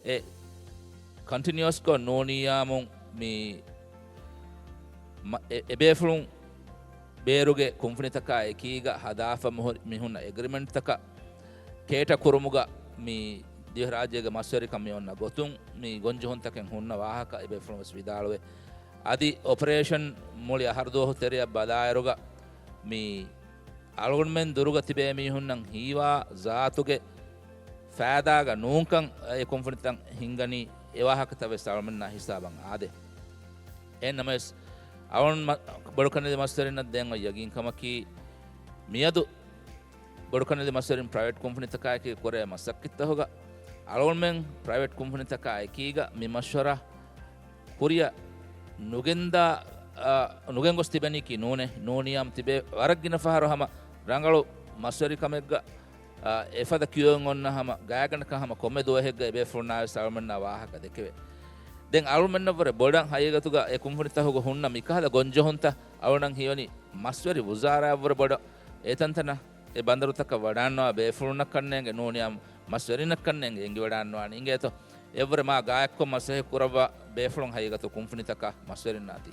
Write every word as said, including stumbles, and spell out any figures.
އެ ކޮންޓިނިއުއަސްކޮށް ނޫނިއްޔާމުން މި މަ-، އެ-، އެބޭފުޅުން ބޭރުގެ ކުންފުނިތަކާ އެކީގަ ހަދާފަ މިހު-، މިހުންނަ އެގްރިމެންޓްތަކަށް ކޭޓަ ކުރުމުގަ މި ދިވެހިރާއްޖޭގެ މަސްވެރިކަން މި އޮންނަ ގޮތުން މި ގޮންޖެހުންތަކެއް ހުންނަ ވާހަކަ އެބޭފުޅުން ވެސް ވިދާޅުވެ، އަދި އޮޕަރޭޝަން މުޅި އަހަރު ދުވަހު ތެރެއަށް ބަލާއިރުގަ މި އަޅުގަނޑުމެން ދުރުގަ ތިބޭ މީހުންނަށް ހީވާ ޒާތުގެ ފައިދާގަ ނޫންކަން އެ ކުންފުނިތައް ހިންގަނީ އެ ވާހަކަތައް ވެސް އަޅުމެންނާ ހިސާބަށް އާދޭ. އެހެން ނަމަވެސް، އަޅުން މަ-، ބޮޑުކަންނެލި މަސްވެރިންނަށް ދޭން އޮތް ޔަގީންކަމަކީ، މިއަދު ބޮޑުކަންނެލި މަސްވެރިން ޕްރައިވެޓް ކުންފުނިތަކާއެކީ ކުރޭ މަސައްކަތްތަކުގަ، އަޅުގަނޑުމެން ޕްރައިވެޓް ކުންފުނިތަކާ އެކީގަ މި މަޝްވަރާ ކުރިއަށް ނުގެންދާ، އާ، ނުގެންގޮސް ތިބެނީކީ ނޫނޭ. ނޫނިއްޔާމު ތިބޭ ވަރަށް ގިނަ ފަހަރު ހަމަ ރަނގަޅު މަސްވެރިކަމެއްގަ، އާ، އެފަދަ ކިޔުވެން އޮންނަ ހަމަ ގާތްގަނޑަކަށް ހަމަ ކޮންމެ ދުވަހެއްގަ އެބޭފުޅުންނާ ވެސް އަޅުމެންނާ ވާހަކަ ދެކެވޭ. ދެން އަޅުމެންނަށްވުރެ ބޮޑަށް ހަގީގަތުގަ އެ ކުންފުނިތަކުގަ ހުންނަ މިކަހަލަ ގޮންޖެހުންތައް އަޅުގަނޑަށް ހީވަނީ މަސްވެރި ވުޒާރާއަށްވުރެ ބޮޑަށް އެތަންތަނަށް އެ ބަނދަރުތަކަށް ވަޑާންނަވާ ބޭފުޅުންނަށް ކަންނޭނގެ ނޫނިއްޔާމު މަސްވެރިންނަށް ކަންނޭނގެ އެނގިވަޑާންނަވާނެ. އިނގޭތޯ؟ އެއްވުރެ މާ ގާތްކޮށް މަސައްކަތް ކުރައްވާ ބޭފުޅުން ހަގީގަތު ކުންފުނިތަކާ މަސްވެރިންނާތީ.